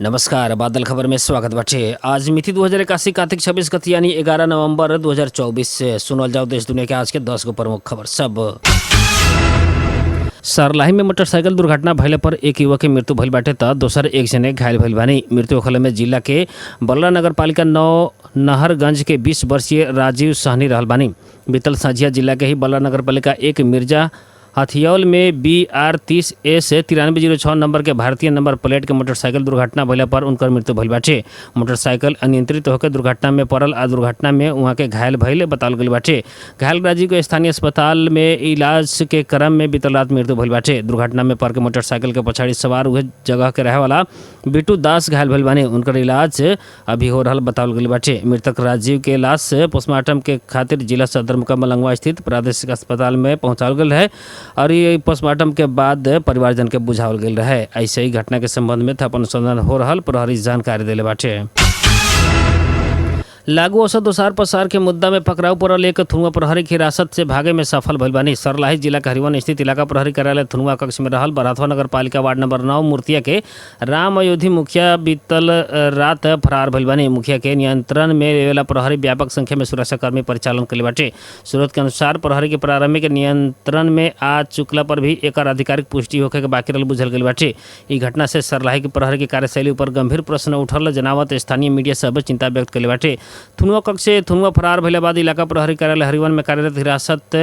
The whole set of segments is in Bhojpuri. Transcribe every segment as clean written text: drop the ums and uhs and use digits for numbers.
नमस्कार, बादल खबर में स्वागत बाटे। आज मिति 2081 कार्तिक 26 गति यानी 11 नवंबर 2024 से सुनल जाओ देश दुनिया के आज के 10 गो प्रमुख खबर सब। सरलाही में मोटरसाइकिल दुर्घटना भइले पर एक युवक के मृत्यु भइल बाटे त दोसर एक जने घायल भइल बानी। मृत्यु होखले में जिला के बल्ला नगर पालिका 9 नहरगंज के 20 वर्षीय राजीव सहनी रहल बानी। बीतल संझिया जिला के ही बल्ला नगर पालिका 1 मिर्जा हथियौल में BR 30 S 9306 number के भारतीय नंबर प्लेट के मोटरसाइकिल दुर्घटना भइला पर उनकर मृत्यु भइल बाटे। मोटरसाइकिल अनियंत्रित होकर दुर्घटना में पड़ल आ दुर्घटना में वहाँ के घायल भइल बतावल गेल बाटे। घायल राजीव के स्थानीय अस्पताल में इलाज के क्रम में बीतल रात मृत्यु भइल बाटे। दुर्घटना में पड़ के मोटरसाइकिल के पछाड़ी सवार उहे जगह के रहे वाला बिट्टू दास घायल भइल बानी। उनकर इलाज अभी हो रहल बतावल गेल बाटे। मृतक राजीव के लाश पोस्टमार्टम के खातिर जिला सदर मुकाम मलंगवा स्थित प्रादेशिक अस्पताल में पहुंचावल गेल है और ये पोस्टमार्टम के बाद परिवारजन के बुझावल गेल रहे। ऐसे ही घटना के संबंध में थप अनुसंधान हो रहल प्रहरी जानकारी देले बाटे। लागू औसत दोसार पसार के मुद्दा में पकड़ाऊ पड़ल एक थुनुआ प्रहरी की हिरासत से भागे में सफल भइल बानी। सरलाही जिला के हरिवन स्थित इलाका प्रहरी कार्यालय थुनुआ कक्ष में रहल बराथवा नगर पालिका वार्ड नंबर 9 मूर्तिया के राम अयोधी मुखिया बीतल रात फरार भइल बानी। मुखिया के नियंत्रण में लेवेला प्रहरी व्यापक संख्या में सुरक्षाकर्मी परिचालन कइले बाटे। स्रोत के अनुसार प्रहरी के प्रारंभिक नियंत्रण में आ चुकला पर भी एकर आधिकारिक पुष्टि होखे के बाकी रहल बुझल गेल बाटे। ई घटना से सरलाही के प्रहरी के कार्यशैली ऊपर गंभीर प्रश्न उठल जनावत स्थानीय मीडिया सब चिंता व्यक्त कइले बाटे। थुनुआ कक्ष से थुनुआ फरार भइला बाद इलाका प्रहरी कार्यालय हरिवन में कार्यरत हिरासत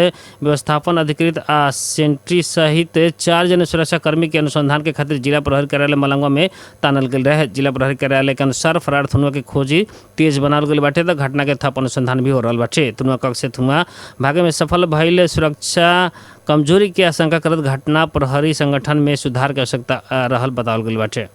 व्यवस्थापन अधिकृत आ सेंट्री सहित 4 जन सुरक्षाकर्मी के अनुसंधान के खातिर जिला प्रहरी कार्यालय मलंगवा में तानल गेल रहे। जिला प्रहरी कार्यालय के अनुसार फरार थुनुआ के खोजी तेज बनावल गेल बाटे त घटना के थप अनुसंधान भी हो रहल बाटे। थुनुआ कक्ष से थुनुआ भागे में सफल भइल सुरक्षा कमजोरी के आशंका करत घटना प्रहरी संगठन में सुधार के आवश्यकता रहल बतावल गेल बाटे।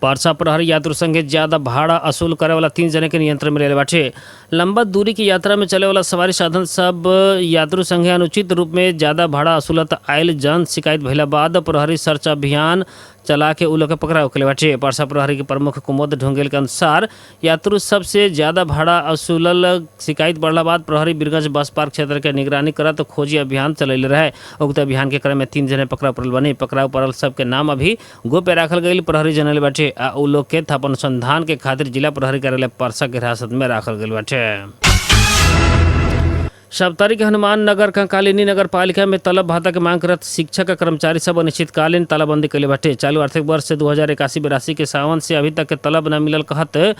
परसा प्रहरी यात्रु संगे ज्यादा भाड़ा असूल करे वाला 3 जने के नियंत्रण में लेले बाटे। लंबा दूरी की यात्रा में चले वाला सवारी साधन सब यात्रु संगे अनुचित रूप में ज्यादा भाड़ा असूलत आयल जन शिकायत भइला बाद प्रहरी सर्च अभियान चला के उ लोग के पकड़ाव कइले बाटे। परसा प्रहरी के प्रमुख कुमोद ढुंगेल के अनुसार यात्रु सबसे ज्यादा भाड़ा असूलल शिकायत बढ़ला बाद प्रहरी बीरगंज बस पार्क क्षेत्र के निगरानी करत खोजी अभियान चलैले रहे। उक्त अभियान के क्रम में 3 जने पकड़ाव पड़ल बनी। पकड़ाव पड़ल सबके नाम अभी गोप्य राखल गईल प्रहरी जनल बाटे आ उ लोग के थप अनुसंधान के खातिर जिला प्रहरी कार्यालय परसा के हिरासत में राखल गईल बाटे। सप्तरी के हनुमान नगर कंकालिनी नगर पालिका में तलब भत्ता के मांग करत शिक्षक आ कर्मचारी सब अनिश्चितकालीन तालाबंदी कइले बाटे। चालू आर्थिक वर्ष से 2081-82 के सावन से अभी तक के तलब न मिलल कहत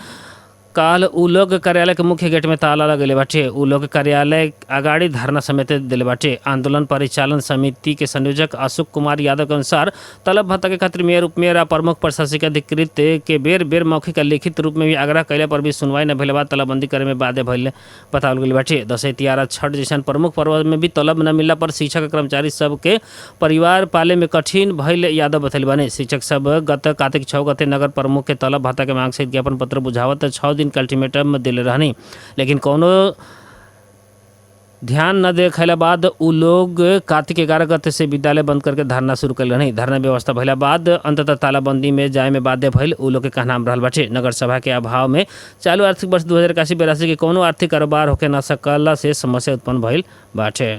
काल उ लोग कार्यालय के मुख्य गेट में ताला लगेले बाटे। उ लोग कार्यालय अगाड़ी धरना समेत दिले बाटे। आंदोलन परिचालन समिति के संयोजक अशोक कुमार यादव के अनुसार तलब भत्ता के खातिर मेयर, उपमेयर आ प्रमुख प्रशासनिक अधिकृत के बेर बेर मौखिक आ लिखित रूप में भी आग्रह कैला पर भी सुनवाई न भेले बाद तालाबंदी करे में बाध्य भइल बतावल गेल बाटे। दसैं तिहार आ छठ जैसन प्रमुख पर्व में भी तलब न मिलला पर शिक्षक कर्मचारी सबके परिवार पाले में कठिन भइल यादव बतैले बानी। शिक्षक सब गत कार्तिक 6 गते नगर प्रमुख के तलब भत्ता के मांग सहित ज्ञापन पत्र बुझावत 6 दिन के अल्टीमेटम दिले रहनी, लेकिन कोनो ध्यान न देखला बाद उ लोग कार्तिक 11 गते से विद्यालय बंद करके धरना शुरू कर रहनी। धरना व्यवस्था भइला बाद अंततः तालाबंदी में जाए में बाध्य भइल उ लोग के कहनाम रहल बाटे। नगर सभा के अभाव में चालू आर्थिक वर्ष 2081-82 के कोनो आर्थिक कारोबार होके न सकला से समस्या उत्पन्न भइल बाटे।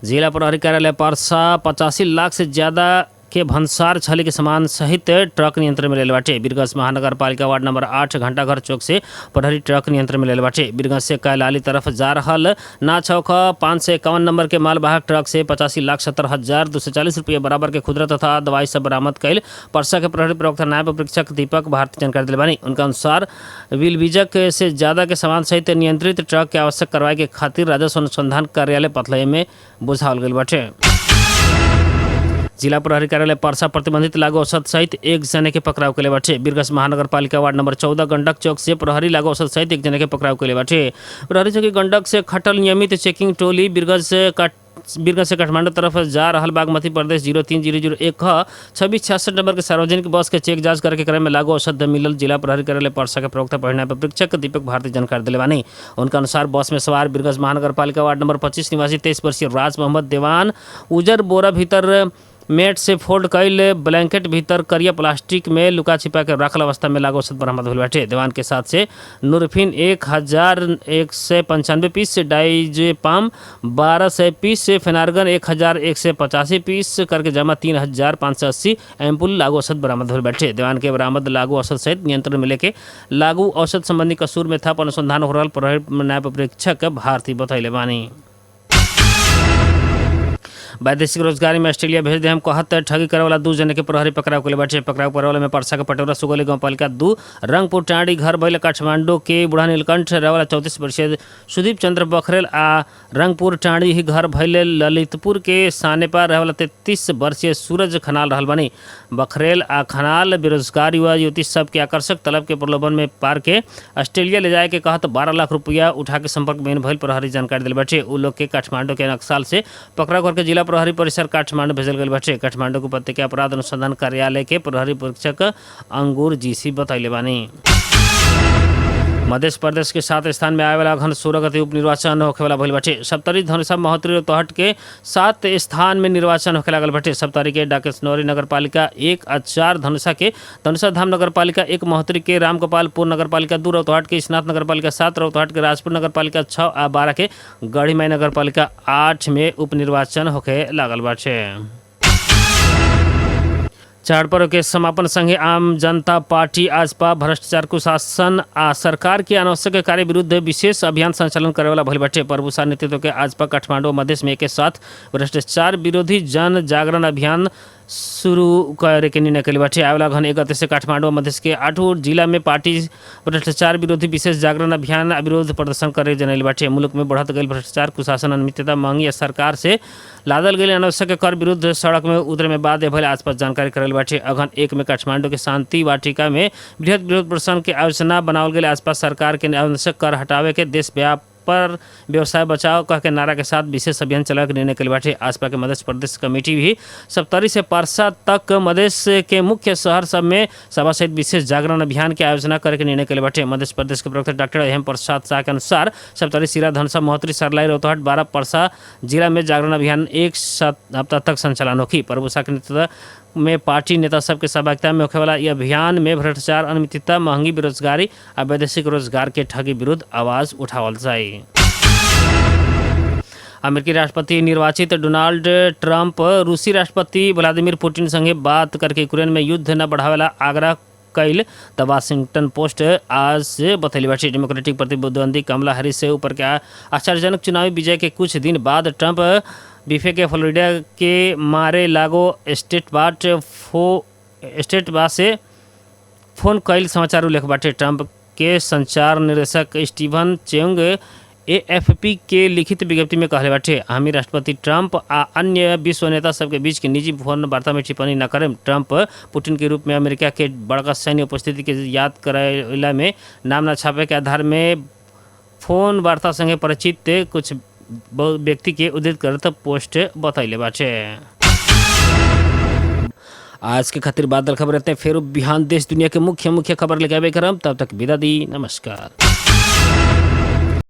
जिला प्रहरी कार्यालय परसा 85 लाख से ज्यादा के भंसार छली के सामान सहित ट्रक नियंत्रण में लेले बाटे। बीरगंज महानगर पालिका वार्ड नंबर 8 घंटाघर चौक से प्रहरी ट्रक नियंत्रण में लेले बाटे। बीरगंज से कैलाली तरफ जा रहल ना 6 ख 551 नंबर के मालवाहक ट्रक से 85,70,240 रुपये बराबर के खुदरा तथा दवाई सब बरामद कैल परसा के प्रहरी प्रवक्ता नायब परीक्षक दीपक भारती जानकारी दिले बानी। उनका अनुसार बिलबीजक से ज्यादा के सामान सहित नियंत्रित ट्रक के आवश्यक कार्रवाई के खातिर राजस्व अनुसंधान कार्यालय पथलई में बुझावल गेल बाटे। जिला प्रहरी कार्यालय परसा प्रतिबंधित लागू औषध सहित एक जने के पकड़ाव कइले बाटे। बीरगंज महानगर पालिका वार्ड नंबर 14 गंडक चौक से प्रहरी लागू औषध सहित एक जने के पकड़ाव कइले बाटे। प्रहरी चौकी गंडक से खटल नियमित चेकिंग टोली बीरगंज से काठमांडू तरफ जा रहल बागमती प्रदेश 03001 2666 नंबर के सार्वजनिक बस के चेक जांच करके क्रम में लागू औषध मिलल जिला प्रहरी कार्यालय परसा के प्रवक्ता परिणाम परीक्षक दीपक भारती जानकारी दिले बानी। उनका अनुसार बस में सवार बीरगंज महानगर पालिका वार्ड नंबर 25 निवासी 23 वर्षीय राज मोहम्मद देवान उजर बोरा भीतर मेट से फोल्ड कईल ब्लैंकेट भीतर करिया प्लास्टिक में लुका छिपा के रखल अवस्था में लागू औषध बरामद होल बाटे। देवान के साथ से नुरफिन 1195 पीस, डाइजेपाम 1200 पीस, फेनार्गन 1185 पीस करके जमा 3580 एम्पुल लागू औषध बरामद होल बाटे। देवान के बरामद लागू औषध सहित नियंत्रण में लेके लागू औषध संबंधी कसूर में थप अनुसंधान हो रहल प्रहरी नायब प्रेक्षक भारती बतैले बानी। वैदेशिक रोजगारी में ऑस्ट्रेलिया भेज दे हम कहत ठगी करे वाला 2 जने के प्रहरी पकड़ाव के बाटे। पकड़ाव करे वाला में परसा के पटौरा सुगौली गांवपालिका 2 रंगपुर टाँडी घर भइल काठमांडू के बूढ़ा नीलकंठ रहेवाला 34 वर्षीय सुदीप चंद्र बखरेल आ रंगपुर टाँडी ही घर भइल ललितपुर के सानेपा रहेवाला 33 वर्षीय सूरज खनाल रहल बानी। बखरेल आ खनाल बेरोजगार युवा युवती सबके आकर्षक तलब के प्रलोभन में पार के ऑस्ट्रेलिया ले जाए के कहत 12 लाख रुपया उठा के संपर्क में भइल प्रहरी जानकारी दिल बाटे। उ लोग के काठमांडू के नक्साल से पकड़ा करके जिला प्रहरी परिसर काठमांडू भेजल गई बाटे। काठमांडू के उपत्यका अपराध अनुसंधान कार्यालय के प्रहरी परीक्षक अंगूर जीसी बतैले बानी। मध्य प्रदेश के 7 स्थान में आए वाला अघन 16 गते उपनिर्वाचन होखे वाला भइल बाटे। सप्तरी, धनुषा, महोत्तरी और तोहट के 7 स्थान में निर्वाचन होखे लागल बाटे। सप्तरी के डाकेसनौरी नगरपालिका 1 आ 4, धनुषा के धनुषा धाम नगरपालिका 1, महोत्तरी के रामगोपालपुर नगरपालिका 2, रौतहट के स्नात नगरपालिका 7, रौतहट के राजपुर नगरपालिका 6 आ 12 के गढ़ीमाई नगरपालिका 8 में उपनिर्वाचन होखे लागल बाटे। चाडपर्व के समापन संगे आम जनता पार्टी आजपा भ्रष्टाचार, कुशासन आ सरकार के अनावश्यक कार्य विरुद्ध विशेष अभियान संचालन करेवाला भइल बाटे। प्रभु शाह नेतृत्व के आजपा काठमांडू मधेश में एक साथ भ्रष्टाचार विरोधी जन जागरण अभियान शुरू करे के निर्णय कइले बाटे। आवेला अघन 1 गते से काठमांडू मधेश के 8 जिला में पार्टी भ्रष्टाचार विरोधी विशेष जागरण अभियान विरोध प्रदर्शन करे जनैले बाटे। मुल्क में बढ़त गईल भ्रष्टाचार, कुशासन, अनियमितता, महंगी आ सरकार से लादल गेल अनावश्यक कर विरुद्ध सड़क में उतरे में बाध्य भइल आसपास जानकारी करल बाटे। अघन 1 में काठमांडू के शांति वाटिका में बृहद विरोध प्रदर्शन के आयोजना बनावल गेल आसपास सरकार के अनावश्यक कर हटावे के देश व्यापार व्यवसाय बचाओ कह के नारा के साथ विशेष अभियान चलावे के निर्णय कइले बाटे। आसपा के मध्य प्रदेश कमेटी भी सप्तरी से परसा तक मधेश के मुख्य शहर सब में सभा सहित विशेष जागरण अभियान के आयोजना करे के निर्णय कइले बाटे। मध्य प्रदेश के प्रवक्ता डॉक्टर हेम प्रसाद शाह के अनुसार सप्तरी, सिरा, धनुषा, महोत्तरी, सरलाई, रौतहट, 12 परसा जिला में जागरण अभियान 1 हफ्ता तक संचालन होखी। प्रभु शाह के नेतृत्व में पार्टी नेता सबके सहभागिता में होखे वाला यह अभियान में भ्रष्टाचार, अनियमितता, महंगी, बेरोजगारी आ वैदेशिक रोजगार के ठगी विरुद्ध आवाज उठावल जाई। अमेरिकी राष्ट्रपति निर्वाचित डोनाल्ड ट्रंप रूसी राष्ट्रपति व्लादिमीर पुतिन संगे बात करके यूक्रेन में युद्ध न बढ़ावेला आग्रह कैल त वाशिंगटन पोस्ट आज बतैली बाटे। डेमोक्रेटिक प्रतिद्वंदी कमला हैरिस से ऊपर के आश्चर्यजनक चुनावी विजय के कुछ दिन बाद ट्रंप बीफे के फ्लोरिडा के मारे लागो स्टेट बा से फोन कैल समाचार उल्लेख बाटे। ट्रंप के संचार निदेशक स्टीवन चेंग एएफपी के लिखित विज्ञप्ति में कहले बाटे, हामी राष्ट्रपति ट्रंप आ अन्य विश्व नेता सबके बीच के निजी फोन वार्ता में टिप्पणी न करें। ट्रंप पुतिन के रूप में अमेरिका के बड़का सैन्य उपस्थिति के याद करेला में नाम न छापे के आधार में फोन वार्ता संगे परिचित कुछ व्यक्ति के उद्धृत करत पोस्ट बतैले बाटे। आज के खातिर बादल खबर रहते हैं, फिर बिहान देश दुनिया के मुख्य मुख्य खबर लेके आबे करम। तब तक विदा दी, नमस्कार।